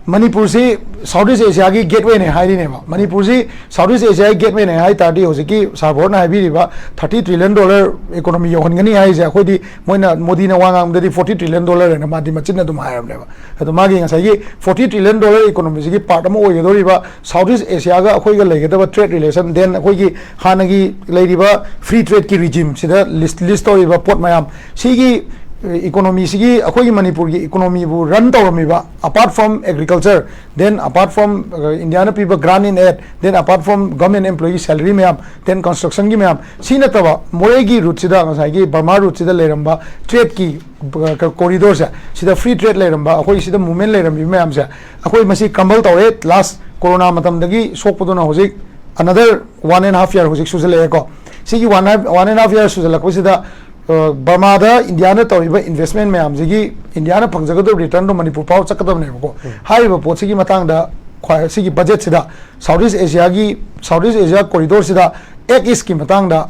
ꯃꯅꯤꯄꯨꯔꯁꯤ South East Asiaꯒꯤ gatewayꯅꯦ ꯍꯥꯏꯔꯤꯅꯦꯕ꯫ ꯃꯅꯤꯄꯨꯔꯁꯤ South East Asiaꯒꯤ gatewayꯅꯦ ꯍꯥꯏ ꯇꯥꯔꯗꯤ, ꯍꯧꯖꯤꯛꯀꯤ ꯁꯥꯔ ꯚꯣꯔꯠꯅ ꯍꯥꯏꯕꯤꯔꯤꯕ thirty trillion dollar economy ꯌꯧꯍꯟꯒꯅꯤ ꯍꯥꯏꯁꯦ, ꯑꯩꯈꯣꯏꯗꯤ ꯃꯣꯏꯅ, ꯃꯣꯗꯤꯅ ꯋꯥ ꯉꯥꯡꯕꯗꯗꯤ forty trillion dollar ꯍꯥꯏꯅ ꯃꯥꯗꯤ ꯃꯆꯤꯟꯅ ꯑꯗꯨꯝ ꯍꯥꯏꯔꯕꯅꯦꯕ꯫ ꯑꯗꯣ ꯃꯥꯒꯤ ꯉꯁꯥꯏꯒꯤ forty trillion dollar economyꯁꯤꯒꯤ part ꯑꯃ ꯑꯣꯏꯒꯗꯧꯔꯤꯕ South East Asiaꯒ ꯑꯩꯈꯣꯏꯒ ꯂꯩꯒꯗꯕ trade relation, then ꯑꯩꯈꯣꯏꯒꯤ ꯍꯥꯟꯅꯒꯤ ꯂꯩꯔꯤꯕ free tradeꯀꯤ regimeꯁꯤꯗ list, list ꯇꯧꯔꯤꯕ ꯄꯣꯠ ꯃꯌꯥꯝ, ꯁꯤꯒꯤ, ꯑꯦ, economyꯁꯤꯒꯤ, ꯑꯩꯈꯣꯏꯒꯤ ꯃꯅꯤꯄꯨꯔꯒꯤ economyꯕꯨ run ꯇꯧꯔꯝꯃꯤꯕ, apart from agriculture, then apart from, ꯑ, Indiaꯅ ꯄꯤꯕ grant in aid, then apart from government employeeꯒꯤ salary ꯃꯌꯥꯝ, then constructionꯒꯤ ꯃꯌꯥꯝ, ꯁꯤ ꯅꯠꯇꯕ ꯃꯣꯔꯦꯒꯤ routeꯁꯤꯗ, ꯉꯁꯥꯏꯒꯤ Burma routeꯁꯤꯗ ꯂꯩꯔꯝꯕ tradeꯀꯤ, ꯑ, corridorꯁꯦ, ꯁꯤꯗ free trade ꯂꯩꯔꯝꯕ, ꯑꯩꯈꯣꯏ ꯁꯤꯗ movement ꯂꯩꯔꯝꯃꯤꯕ ꯃꯌꯥꯝꯁꯦ, ꯑꯩꯈꯣꯏ ꯃꯁꯤ crumble ꯇꯧꯔꯦ꯫ Last corona ꯃꯇꯝꯗꯒꯤ ꯁꯣꯛꯄꯗꯨꯅ ꯍꯧꯖꯤꯛ another one and half year ꯍꯧꯖꯤꯛ ꯁꯨꯖꯜꯂꯛꯑꯦꯀꯣ꯫ ꯁꯤꯒꯤ one half, one and half year ꯁꯨꯖꯜꯂꯛꯄꯁꯤꯗ, ꯑ, ꯕꯔꯃꯥꯗ ꯏꯟꯗꯤꯌꯥꯅ ꯇꯧꯔꯤꯕ investment ꯃꯌꯥꯝꯁꯤꯒꯤ ꯏꯟꯗꯤꯌꯥꯅ ꯐꯪꯖꯒꯗꯕ returnꯗꯣ ꯃꯅꯤꯄꯨꯔ ꯐꯥꯎ ꯆꯠꯀꯗꯕꯅꯦꯕꯀꯣ꯫ ꯍꯥꯏꯔꯤꯕ ꯄꯣꯠꯁꯤꯒꯤ ꯃꯇꯥꯡꯗ ꯈ꯭ꯋꯥꯏ, ꯁꯤꯒꯤ budgetꯁꯤꯗ South East Asiaꯒꯤ, South East Asia corridorꯁꯤꯗ Act Eastꯀꯤ ꯃꯇꯥꯡꯗ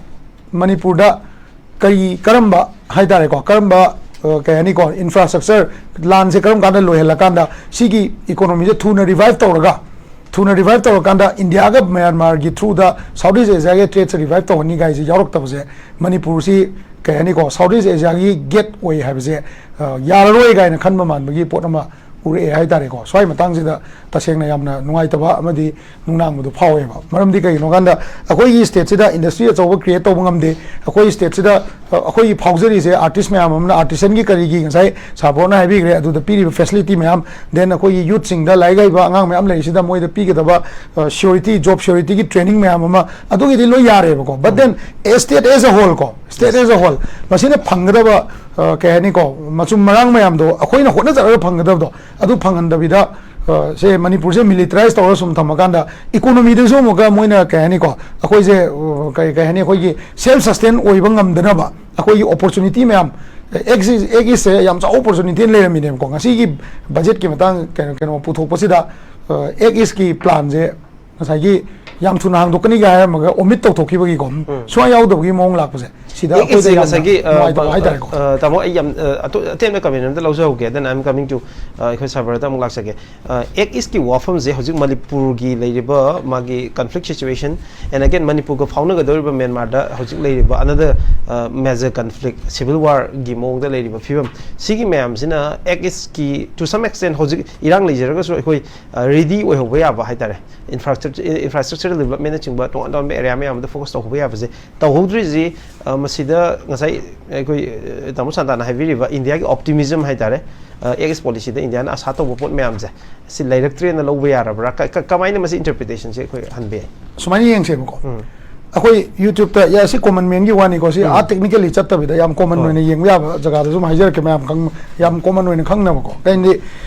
ꯃꯅꯤꯄꯨꯔꯗ ꯀꯔꯤ, ꯀꯔꯝꯕ ꯍꯥꯏꯇꯥꯔꯦꯀꯣ, ꯀꯔꯝꯕ ꯑ, ꯀꯩ ꯍꯥꯏꯅꯤꯀꯣ, ꯏꯟꯐ꯭ꯔꯥꯁ꯭ꯇ꯭ꯔꯛꯆꯔ, ꯂꯥꯟꯁꯦ ꯀꯔꯝ ꯀꯥꯟꯗ ꯂꯣꯏꯍꯜꯂꯀꯥꯟꯗ ꯁꯤꯒꯤ ꯏꯀꯣꯅꯣꯃꯤꯁꯦ ꯊꯨꯅ ꯔꯤꯚꯥꯏꯚ ꯇꯧꯔꯒ, ꯊꯨꯅ ꯔꯤꯚꯥꯏꯚ ꯇꯧꯔꯀꯥꯟꯗ ꯏꯟꯗꯤꯌꯥꯒ ꯃ꯭ꯌꯥꯟꯃꯥꯔꯒꯤ ꯊ꯭ꯔꯨꯗ ꯁꯥꯎꯠ ꯏꯁ ꯑꯦꯁꯤꯌꯥꯒꯤ ꯇ꯭ꯔꯦꯗꯁꯦ ꯔꯤꯚꯥꯏꯚ ꯇꯧꯍꯟꯅꯤ ꯀꯥꯏꯁꯦ ꯌꯥꯎꯔꯛꯇꯕꯁꯦ, ꯃꯅꯤꯄꯨꯔꯁꯤ, ꯀꯩ ꯍꯥꯏꯅꯤꯀꯣ, ꯁꯥꯎꯠ ꯏꯁ ꯑꯦꯁꯤꯌꯥꯒꯤ ꯒꯦꯠ ꯑꯣꯏ ꯍꯥꯏꯕꯁꯦ, ꯑ, ꯌꯥꯔꯔꯣꯏ ꯀꯥꯏꯅ ꯈꯟꯕ ꯃꯥꯟꯕꯒꯤ ꯄꯣꯠ ꯑꯃ ꯎꯔꯛꯑꯦ ꯍꯥꯏꯇꯥꯔꯦꯀꯣ꯫ ꯁ꯭ꯋꯥꯏ ꯃꯇꯥꯡꯁꯤꯗ ꯇꯁꯦꯡꯅ ꯌꯥꯝꯅ ꯅꯨꯡꯉꯥꯏꯇꯕ ꯑꯃꯗꯤ ꯅꯨꯡꯅꯥꯡꯕꯗꯣ ꯐꯥꯎꯋꯦꯕ꯫ ꯃꯔꯝꯗꯤ ꯀꯩꯒꯤꯅꯣ ꯀꯥꯟꯗ, ꯑꯩꯈꯣꯏꯒꯤ ꯁ꯭ꯇꯦꯠꯁꯤꯗ ꯏꯟꯗꯁꯇ꯭ꯔꯤ ꯑꯆꯧꯕ ꯀ꯭ꯔꯤꯌꯦꯠ ꯇꯧꯕ ꯉꯝꯗꯦ꯫ ꯑꯩꯈꯣꯏ ꯁ꯭ꯇꯦꯠꯁꯤꯗ, ꯑ, ꯑꯩꯈꯣꯏꯒꯤ ꯐꯥꯎꯖꯔꯤꯁꯦ ꯑꯥꯔꯇꯤꯁ ꯃꯌꯥꯝ ꯑꯃꯅ, ꯑꯥꯔꯇꯤꯁꯟꯒꯤ ꯀꯔꯤꯒꯤ, ꯉꯁꯥꯏ ꯁꯥꯕꯣꯔꯅ ꯍꯥꯏꯕꯤꯈ꯭ꯔꯦ, ꯑꯗꯨꯗ ꯄꯤꯔꯤꯕ ꯐꯦꯁꯤꯂꯤꯇꯤ ꯃꯌꯥꯝ, then ꯑꯩꯈꯣꯏꯒꯤ ꯌꯨꯠꯁꯤꯡꯗ, ꯂꯥꯏꯔꯤꯛ ꯍꯩꯕ ꯑꯉꯥꯡ ꯃꯌꯥꯝ ꯂꯩꯔꯤꯁꯤꯗ ꯃꯣꯏꯗ ꯄꯤꯒꯗꯕ, ꯑ, ꯁꯤꯌꯣꯔꯤꯇꯤ, ꯖꯣꯕ ꯁꯤꯌꯣꯔꯤꯇꯤꯒꯤ ꯇ꯭ꯔꯦꯅꯤꯡ ꯃꯌꯥꯝ ꯑꯃ, ꯑꯗꯨꯒꯤꯗꯤ ꯂꯣꯏ ꯌꯥꯔꯦꯕꯀꯣ꯫ But then, a state as a whole ꯀꯣ, state as a whole, ꯃꯁꯤꯅ ꯐꯪꯒꯗꯕ, ꯑ, ꯀꯩ ꯍꯥꯏꯅꯤꯀꯣ, ꯃꯆꯨꯝ ꯃꯔꯥꯡ ꯃꯌꯥꯝꯗꯣ, ꯑꯩꯈꯣꯏꯅ ꯍꯣꯠꯅꯖꯔꯒ ꯐꯪꯒꯗꯕꯗꯣ, ꯑꯗꯨ ꯐꯪꯍꯟꯗꯕꯤꯗ, ꯑ, ꯁꯦ ꯃꯅꯤꯄꯨꯔꯁꯦ ꯃꯤꯂꯤꯇꯔꯥꯏꯁ ꯇꯧꯔꯒ ꯁꯨꯝ ꯊꯝꯃꯀꯥꯟꯗ, ꯏꯀꯣꯅꯣꯃꯤꯗꯁꯨ ꯑꯃꯨꯛꯀ ꯃꯣꯏꯅ, ꯀꯩ ꯍꯥꯏꯅꯤꯀꯣ, ꯑꯩꯈꯣꯏꯁꯦ, ꯑ, ꯀꯩ, ꯀꯩ ꯍꯥꯏꯅꯤ, ꯑꯩꯈꯣꯏꯒꯤ ꯁꯦꯜꯐ ꯁꯁꯇꯦꯟ ꯑꯣꯏꯕ ꯉꯝꯗꯅꯕ ꯑꯩꯈꯣꯏꯒꯤ ꯑꯣꯄꯣꯔꯆꯨꯅꯤꯇꯤ ꯃꯌꯥꯝ, ꯑꯦꯛ ꯏꯁ, ꯑꯦꯛ ꯏꯁꯁꯦ ꯌꯥꯝ ꯆꯥꯎꯕ ꯑꯣꯄꯣꯔꯆꯨꯅꯤꯇꯤ ꯑꯃ ꯂꯩꯔꯝꯃꯤꯅꯦꯕꯀꯣ꯫ ꯉꯁꯤꯒꯤ ꯕꯖꯦꯠꯀꯤ ꯃꯇꯥꯡ, ꯀꯩꯅꯣ, ꯀꯩꯅꯣ ꯄꯨꯊꯣꯛꯄꯁꯤꯗ, ꯑ, ꯑꯦꯛ ꯏꯁꯀꯤ ꯄ꯭ꯂꯥꯟꯁꯦ ꯉꯁꯥꯏꯒꯤ ꯌꯥꯝ ꯊꯨꯅ ꯍꯥꯡꯗꯣꯛꯀꯅꯤꯒ ꯍꯥꯏꯔꯝꯃꯒ ꯑꯣꯃꯤꯠ ꯇꯧꯊꯣꯛꯈꯤꯕꯒꯤꯀꯣ, ꯁꯨꯡꯌꯥ ꯌꯥꯎꯗꯕꯒꯤ ꯃꯑꯣꯡ ꯂꯥꯛꯄꯁꯦ, ꯁꯤꯗ ꯑꯦꯛ ꯑꯩꯈꯣꯏꯗ ꯏꯁꯁꯦ ꯌꯥꯝꯅ ꯉꯁꯥꯏꯒꯤ, ꯑ, ꯅꯨꯡꯉꯥꯏꯇꯕ ꯍꯥꯏꯇꯥꯔꯦꯀꯣ꯫ ꯑ, ꯇꯥꯃꯣ, ꯑꯩ ꯌꯥꯝ, ꯑ, ꯑꯇꯣ-, ꯑꯇꯦꯟꯕ ꯀꯃꯦꯟ ꯑꯝꯇ ꯂꯧꯖꯍꯧꯒꯦ, then I'm coming to, ꯑ, ꯑꯩꯈꯣꯏ ꯁꯥꯕꯔꯗ ꯑꯃꯨꯛ ꯂꯥꯛꯆꯒꯦ꯫ ꯑ, ꯑꯦꯛ ꯏꯁꯀꯤ ꯋꯥꯐꯝꯁꯦ ꯍꯧꯖꯤꯛ ꯃꯅꯤꯄꯨꯔꯒꯤ ꯂꯩꯔꯤꯕ ꯃꯥꯒꯤ conflict situation, and again ꯃꯅꯤꯄꯨꯔꯒ ꯐꯥꯎꯅꯒꯗꯧꯔꯤꯕ ꯃ꯭ꯌꯥꯟꯃꯥꯔꯗ ꯍꯧꯖꯤꯛ ꯂꯩꯔꯤꯕ another, ꯑ, major conflict, civil warꯒꯤ ꯃꯑꯣꯡꯗ ꯂꯩꯔꯤꯕ ꯐꯤꯕꯝ, ꯁꯤꯒꯤ ꯃꯌꯥꯝꯁꯤꯅ ꯑꯦꯛ ꯏꯁꯀꯤ, to some extent, ꯍꯧꯖꯤꯛ ꯏꯔꯥꯡ ꯂꯩꯖꯔꯒꯁꯨ ꯑꯩꯈꯣꯏ, ꯑ, ꯔꯦꯗꯤ ꯑꯣꯏꯍꯧꯕ ꯌꯥꯕ ꯍꯥꯏꯇꯥꯔꯦ, ꯏꯟꯐ꯭ꯔꯥꯁ꯭ꯇ꯭ꯔꯛꯆꯔ, ꯏꯟꯐ꯭ꯔꯥꯁ꯭ꯇ꯭ꯔꯛꯆꯔ ꯗꯤꯕꯂꯞꯃꯦꯟꯅꯆꯤꯡꯕ ꯇꯣꯉꯥꯟ ꯇꯣꯉꯥꯟꯕ ꯑꯦꯔꯤꯌꯥ ꯃꯌꯥꯝ ꯑꯃꯗ ꯐꯣꯀꯁ ꯇꯧꯍꯧꯕ ꯌꯥꯕꯁꯦ ꯇꯧꯍꯧꯗ꯭ꯔꯤꯁꯤ, ꯑ, ꯃꯁꯤꯗ ꯉꯁꯥꯏ ꯑꯩꯈꯣꯏ, ꯑ, ꯇꯥꯃꯣ ꯁꯥꯟꯇꯥꯅ ꯍꯥꯏꯕꯤꯔꯤꯕ ꯏꯟꯗꯤꯌꯥꯒꯤ ꯑꯣꯞꯇꯤꯃꯤꯖꯝ ꯍꯥꯏꯇꯥꯔꯦ, ꯑ, ꯑꯦꯛ ꯏꯁ ꯄꯣꯂꯤꯁꯤꯗ ꯏꯟꯗꯤꯌꯥꯅ ꯑꯁꯥ ꯇꯧꯕ ꯄꯣꯠ ꯃꯌꯥꯝꯁꯦ, ꯁꯤ ꯂꯩꯔꯛꯇ꯭ꯔꯦꯅ ꯂꯧꯕ ꯌꯥꯔꯕ꯭ꯔꯥ? ꯀ-, ꯀ-, ꯀꯃꯥꯏꯅ ꯃꯁꯤ ꯏꯟꯇꯔꯄ꯭ꯔꯤꯇꯦꯁꯟꯁꯦ ꯑꯩꯈꯣꯏ ꯍꯟꯕ ꯌꯥꯏ? ꯁꯨꯃꯥꯏꯅ ꯌꯦꯡꯁꯦꯕꯀꯣ꯫ ꯎꯝ꯫ ꯑꯩꯈꯣꯏ YouTube-ꯇ, ꯌꯥ, ꯁꯤ ꯀꯣꯃꯟ ꯃꯦꯟꯒꯤ ꯋꯥꯅꯤꯀꯣ, ꯁꯤ ꯎꯝ꯫ ꯑꯥ ꯇꯦꯛꯅꯤꯀꯦꯜꯂꯤ ꯆꯠꯇꯕꯤꯗ ꯌꯥꯝ ꯀꯣꯃꯟ ꯍꯣꯏ꯫ ꯑꯣꯏꯅ ꯌꯦꯡꯕ ꯌꯥꯕ ꯖꯒꯥꯗ ꯁꯨꯝ ꯍꯥꯏꯖꯔꯛꯀꯦ, ꯃꯌꯥꯝ ꯈꯪ-, ꯌꯥꯝ ꯀꯣꯃꯟ ꯑꯣꯏꯅ ꯈꯪꯅꯕꯀꯣ꯫ ꯀꯩꯅꯣꯗꯤ,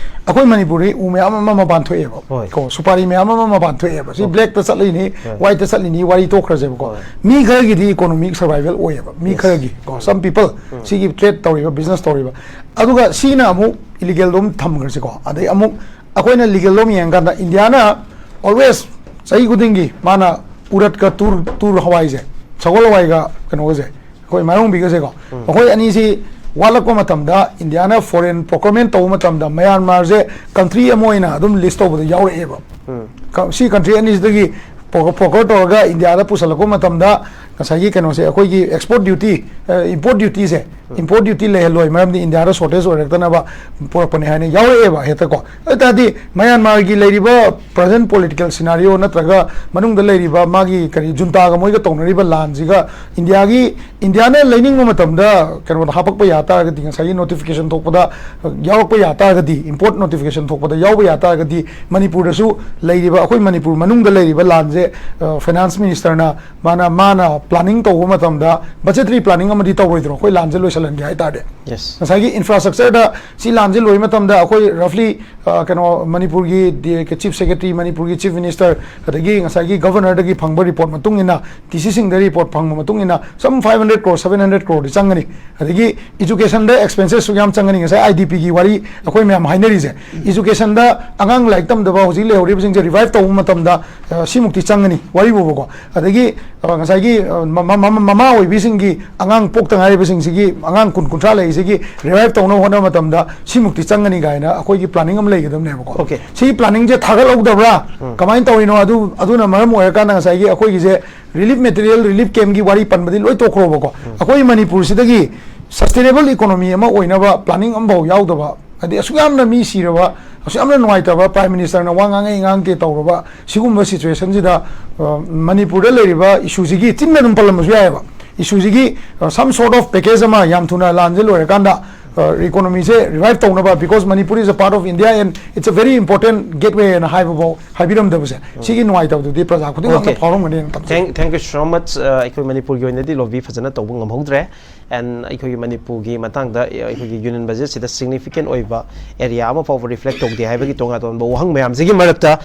ꯑꯩꯈꯣꯏ ꯃꯅꯤꯄꯨꯔꯗꯤ ꯎ ꯃꯌꯥꯝ ꯑꯃ ꯃꯄꯥꯟ ꯊꯣꯛꯑꯦꯕ꯫ ꯍꯣꯏ꯫ ꯀꯣ, ꯁꯨꯄꯥꯔꯤ ꯃꯌꯥꯝ ꯑꯃ ꯃꯄꯥꯟ ꯊꯣꯛꯑꯦꯕ꯫ ꯁꯤ ꯍꯣꯏ꯫ ꯕ꯭ꯂꯦꯛꯇ ꯆꯠꯂꯤꯅꯤ, ꯍꯣꯏ꯫ ꯋꯥꯏꯠꯇ ꯆꯠꯂꯤꯅꯤ, ꯋꯥꯔꯤ ꯇꯣꯛꯈ꯭ꯔꯁꯦꯕꯀꯣ꯫ ꯍꯣꯏ꯫ ꯃꯤ ꯈꯔꯒꯤꯗꯤ ꯏꯀꯣꯅꯣꯃꯤꯛ ꯁꯔꯚꯥꯏꯚꯦꯜ ꯑꯣꯏꯌꯦꯕ, ꯃꯤ ꯌꯦꯁ꯫ ꯈꯔꯒꯤ ꯀꯣ, ꯎꯝ꯫ Some people, ꯎꯝ꯫ ꯁꯤꯒꯤ ꯇ꯭ꯔꯦꯗ ꯇꯧꯔꯤꯕ, ꯕꯤꯖꯤꯅꯦꯁ ꯇꯧꯔꯤꯕ꯫ ꯑꯗꯨꯒ ꯁꯤꯅ ꯑꯃꯨꯛ ꯏꯂꯤꯒꯦꯜꯗꯣ ꯑꯃꯨꯛ ꯊꯝꯈ꯭ꯔꯁꯤꯀꯣ꯫ ꯑꯗꯩ ꯑꯃꯨꯛ ꯑꯩꯈꯣꯏꯅ ꯂꯤꯒꯦꯜꯗꯣ ꯑꯃꯨꯛ ꯌꯦꯡꯉꯀꯥꯟꯗ, ꯏꯟꯗꯤꯌꯥꯅ always ꯆꯍꯤ ꯈꯨꯗꯤꯡꯒꯤ ꯃꯥꯅ ꯎꯔꯠꯀ ꯇꯨꯔ, ꯇꯨꯔ ꯍꯋꯥꯏꯁꯦ, ꯁꯒꯣꯜ ꯍꯋꯥꯏꯒ ꯀꯩꯅꯣꯒꯁꯦ, ꯑꯩꯈꯣꯏ ꯃꯥꯏꯔꯣꯡꯕꯤꯒꯁꯦꯀꯣ, ꯎꯝ꯫ ꯃꯈꯣꯏ ꯑꯅꯤꯁꯤ ꯋꯥꯠꯂꯛꯄ ꯃꯇꯝꯗ ꯏꯟꯗꯤꯌꯥꯅ ꯐꯣꯔꯦꯟ ꯄ꯭ꯔꯣꯀ꯭ꯌꯨꯔꯃꯦꯟ ꯇꯧꯕ ꯃꯇꯝꯗ ꯃꯌꯥꯟꯃꯥꯔꯁꯦ ꯀꯟꯇ꯭ꯔꯤ ꯑꯃ ꯑꯣꯏꯅ ꯑꯗꯨꯝ ꯂꯤꯁ ꯇꯧꯕꯗ ꯌꯥꯎꯔꯛꯑꯦꯕ꯫ ꯁꯤ ꯀꯟꯇ꯭ꯔꯤ ꯑꯅꯤꯁꯤꯗꯒꯤ ꯄ꯭ꯔꯣꯀ꯭ꯌꯨꯔ ꯇꯧꯔꯒ ꯏꯟꯗꯤꯌꯥꯗ ꯄꯨꯁꯜꯂꯛꯄ ꯃꯇꯝꯗ ꯉꯁꯥꯏꯒꯤ ꯀꯩꯅꯣꯁꯦ, ꯑꯩꯈꯣꯏꯒꯤ ꯑꯦꯛꯁꯄꯣꯔꯠ ꯗ꯭ꯌꯨꯇꯤ, ꯏꯝꯄꯣꯔꯠ ꯗ꯭ꯌꯨꯇꯤꯁꯦ ꯏꯝꯄꯣꯔꯠ ꯗ꯭ꯌꯨꯇꯤ ꯂꯩꯍꯜꯂꯣꯏ, ꯃꯔꯝꯗꯤ ꯏꯟꯗꯤꯌꯥꯗ ꯁꯣꯔꯇꯦꯖ ꯑꯣꯏꯔꯛꯇꯅꯕ ꯄꯨꯔꯛꯄꯅꯦ ꯍꯥꯏꯅ ꯌꯥꯎꯔꯛꯑꯦꯕ ꯍꯦꯛꯇ ꯀꯣ꯫ ꯑꯗꯨ ꯇꯥꯔꯗꯤ ꯃꯌꯥꯟꯃꯥꯔꯒꯤ ꯂꯩꯔꯤꯕ ꯄ꯭ꯔꯖꯦꯟ ꯄꯣꯂꯤꯇꯤꯀꯦꯜ ꯁꯤꯅꯥꯔꯤꯑꯣ ꯅꯠꯇ꯭ꯔꯒ ꯃꯅꯨꯡꯗ ꯂꯩꯔꯤꯕ ꯃꯥꯒꯤ ꯀꯔꯤ ꯖꯨꯟꯇꯥꯒ ꯃꯣꯏꯒ ꯇꯧꯅꯔꯤꯕ ꯂꯥꯟꯁꯤꯒ ꯏꯟꯗꯤꯌꯥꯒꯤ, ꯏꯟꯗꯤꯌꯥꯅ ꯂꯩꯅꯤꯡꯕ ꯃꯇꯝꯗ ꯀꯩꯅꯣꯗ ꯍꯥꯄꯛꯄ ꯌꯥ ꯇꯥꯔꯒꯗꯤ, ꯉꯁꯥꯏꯒꯤ ꯅꯣꯇꯤꯐꯤꯀꯦꯁꯟ ꯊꯣꯛꯄꯗ ꯌꯥꯎꯔꯛꯄ ꯌꯥ ꯇꯥꯔꯒꯗꯤ, ꯏꯝꯄꯣꯔꯠ ꯅꯣꯇꯤꯐꯤꯀꯦꯁꯟ ꯊꯣꯛꯄꯗ ꯌꯥꯎꯕ ꯌꯥ ꯇꯥꯔꯒꯗꯤ, ꯃꯅꯤꯄꯨꯔꯗꯁꯨ ꯂꯩꯔꯤꯕ, ꯑꯩꯈꯣꯏ ꯃꯅꯤꯄꯨꯔ ꯃꯅꯨꯡꯗ ꯂꯩꯔꯤꯕ ꯂꯥꯟꯁꯦ ꯐꯥꯏꯅꯥꯟꯁ ꯃꯤꯅꯤꯁꯇꯔꯅ ꯃꯥꯅ, ꯃꯥꯅ ꯄ꯭ꯂꯥꯅꯤꯡ ꯇꯧꯕ ꯃꯇꯝꯗ ꯕꯖꯦꯇꯔꯤ ꯄ꯭ꯂꯥꯅꯤꯡ ꯑꯃꯗꯤ ꯇꯧꯔꯣꯏꯗ꯭ꯔꯣ, ꯑꯩꯈꯣꯏ ꯂꯥꯟꯁꯦ ꯂꯣꯏꯁꯤꯜꯍꯟꯒꯦ ꯍꯥꯏ ꯇꯥꯔꯗꯤ? ꯌꯦꯁ꯫ ꯉꯁꯥꯏꯒꯤ ꯏꯟꯐ꯭ꯔꯥꯁ꯭ꯇ꯭ꯔꯛꯆꯔꯗ ꯁꯤ ꯂꯥꯟꯁꯦ ꯂꯣꯏꯕ ꯃꯇꯝꯗ ꯑꯩꯈꯣꯏ ꯔꯐꯂꯤ ꯀꯩꯅꯣ, ꯃꯅꯤꯄꯨꯔꯒꯤ ꯆꯤꯐ ꯁꯦꯀ꯭ꯔꯦꯇꯔꯤ, ꯃꯅꯤꯄꯨꯔꯒꯤ ꯆꯤꯐ ꯃꯤꯅꯤꯁꯇꯔ, ꯑꯗꯒꯤ ꯉꯁꯥꯏꯒꯤ ꯒꯕꯔꯅꯔꯗꯒꯤ ꯐꯪꯕ ꯔꯤꯄꯣꯔꯠ ꯃꯇꯨꯡ ꯏꯟꯅ, ꯗꯤ ꯁꯤꯁꯤꯡꯗ ꯔꯤꯄꯣꯔꯠ ꯐꯪꯕ ꯃꯇꯨꯡ ꯏꯟꯅ, some five hundred crore, seven hundred ꯀ꯭ꯔꯣꯔꯗꯤ ꯆꯪꯒꯅꯤ꯫ ꯑꯗꯒꯤ ꯏꯖꯨꯀꯦꯁꯟꯗ ꯑꯦꯛꯁꯄꯦꯟꯁꯦꯁꯁꯨ ꯌꯥꯝ ꯆꯪꯒꯅꯤ꯫ ꯉꯁꯥꯏ ꯑꯥꯏ ꯗꯤ ꯄꯤꯒꯤ ꯋꯥꯔꯤ ꯑꯩꯈꯣꯏ ꯃꯌꯥꯝ ꯍꯥꯏꯅꯔꯤꯁꯦ, ꯏꯖꯨꯀꯦꯁꯟꯗ ꯑꯉꯥꯡ ꯂꯥꯏꯔꯤꯛ ꯇꯝꯗꯕ ꯍꯧꯖꯤꯛ ꯂꯩꯍꯧꯔꯤꯕꯁꯤꯡꯁꯦ ꯔꯤꯚꯥꯏꯚ ꯇꯧꯕ ꯃꯇꯝꯗ, ꯑ, ꯁꯤꯃꯨꯛꯇꯤ ꯆꯪꯒꯅꯤ ꯋꯥꯔꯤꯕꯨꯕꯀꯣ꯫ ꯑꯗꯒꯤ ꯑ, ꯉꯁꯥꯏꯒꯤ, ꯑ, ꯃ-, ꯃ-, ꯃ-, ꯃꯃꯥ ꯑꯣꯏꯕꯤꯁꯤꯡꯒꯤ ꯑꯉꯥꯡ ꯄꯣꯛꯇ ꯉꯥꯏꯔꯤꯕꯁꯤꯡꯁꯤꯒꯤ, ꯑꯉꯥꯡ ꯀꯨꯟ, ꯀꯨꯟꯊ꯭ꯔꯥ ꯂꯩꯔꯤꯁꯤꯒꯤ ꯔꯤꯚꯥꯏꯚ ꯇꯧꯅꯕ ꯍꯣꯠꯅꯕ ꯃꯇꯝꯗ ꯁꯤꯃꯨꯛꯇꯤ ꯆꯪꯒꯅꯤ ꯀꯥꯏꯅ ꯑꯩꯈꯣꯏꯒꯤ ꯄ꯭ꯂꯥꯅꯤꯡ ꯑꯃ ꯂꯩꯒꯗꯕꯅꯦꯕꯀꯣ꯫ Okay. ꯁꯤꯒꯤ ꯄ꯭ꯂꯥꯅꯤꯡꯁꯦ ꯊꯥꯒꯠꯍꯧꯗꯕ꯭ꯔꯥ? ꯀꯃꯥꯏꯅ ꯇꯧꯔꯤꯅꯣ? ꯑꯗꯨ, ꯑꯗꯨꯅ ꯃꯔꯝ ꯑꯣꯏꯔꯀꯥꯟꯗ ꯉꯁꯥꯏꯒꯤ ꯑꯩꯈꯣꯏꯒꯤꯁꯦ ꯔꯤꯂꯤꯐ ꯃꯦꯇꯔꯤꯌꯦꯜ, ꯔꯤꯂꯤꯐ ꯀꯦꯝꯒꯤ ꯋꯥꯔꯤ ꯄꯟꯕꯗꯤ ꯂꯣꯏ ꯇꯣꯛꯈ꯭ꯔꯣꯕꯀꯣ꯫ ꯑꯩꯈꯣꯏ ꯃꯅꯤꯄꯨꯔꯁꯤꯗꯒꯤ ꯁꯁꯇꯦꯅꯦꯕꯜ ꯏꯀꯣꯅꯣꯃꯤ ꯑꯃ ꯑꯣꯏꯅꯕ ꯄ꯭ꯂꯥꯅꯤꯡ ꯑꯃꯐꯥꯎ ꯌꯥꯎꯗꯕ, ꯍꯥꯏꯗꯤ ꯑꯁꯨꯛ ꯌꯥꯝꯅ ꯃꯤ ꯁꯤꯔꯕ, ꯑꯁꯨꯛ ꯌꯥꯝꯅ ꯅꯨꯡꯉꯥꯏꯇꯕ, ꯄ꯭ꯔꯥꯏꯝ ꯃꯤꯅꯤꯁꯇꯔꯅ ꯋꯥ ꯉꯥꯡꯉꯦ ꯉꯥꯡꯗꯦ ꯇꯧꯔꯕ ꯁꯤꯒꯨꯝꯕ ꯁꯤꯆꯨꯋꯦꯁꯟꯁꯤꯗ, ꯑ, ꯃꯅꯤꯄꯨꯔꯗ ꯂꯩꯔꯤꯕ ꯏꯁꯨꯁꯤꯒꯤ, ꯆꯤꯟꯅ ꯑꯗꯨꯝ ꯄꯜꯂꯝꯕꯁꯨ ꯌꯥꯏꯑꯕ, ꯏꯁꯨꯁꯤꯒꯤ, ꯑ, some sort of package ꯑꯃ ꯌꯥꯝ ꯊꯨꯅ ꯂꯥꯟꯁꯦ ꯂꯣꯏꯔꯀꯥꯟꯗ, ꯑ, ꯏꯀꯣꯅꯣꯃꯤꯁꯦ ꯔꯤꯚꯥꯏꯚ ꯇꯧꯅꯕ, because Manipur is a part of India and it's a very important gateway ꯍꯥꯏꯅ ꯍꯥꯏꯕꯐꯥꯎ ꯍꯥꯏꯕꯤꯔꯝꯗꯕꯁꯦ, ꯁꯤꯒꯤ ꯅꯨꯡꯉꯥꯏꯇꯕꯗꯨꯗꯤ ꯄ꯭ꯔꯖꯥ ꯈꯨꯗꯤꯡꯃꯛꯅ Okay. ꯐꯥꯎꯔꯝꯒꯅꯤꯅ ꯊꯝꯖꯩ꯫ Thank, thank you so much. ꯑ, ꯑꯩꯈꯣꯏ ꯃꯅꯤꯄꯨꯔꯒꯤ ꯑꯣꯏꯅꯗꯤ ꯂꯣꯕꯤ ꯐꯖꯅ ꯇꯧꯕ ꯉꯝꯍꯧꯗ꯭ꯔꯦ꯫ And ꯑꯩꯈꯣꯏꯒꯤ ꯃꯅꯤꯄꯨꯔꯒꯤ ꯃꯇꯥꯡꯗ, ꯑ, ꯑꯩꯈꯣꯏꯒꯤ ꯌꯨꯅꯤꯌꯟ ꯕꯖꯦꯠꯁꯤꯗ ꯁꯤꯒꯅꯤꯐꯤꯀꯦꯟ ꯑꯣꯏꯕ ꯑꯦꯔꯤꯌꯥ ꯑꯃ ꯐꯥꯎꯕ ꯔꯤꯐ꯭ꯂꯦꯛ ꯇꯧꯗꯦ ꯍꯥꯏꯕꯒꯤ ꯇꯣꯉꯥꯟ ꯇꯣꯉꯥꯟꯕ ꯋꯥꯍꯪ ꯃꯌꯥꯝꯁꯤꯒꯤ ꯃꯔꯛꯇ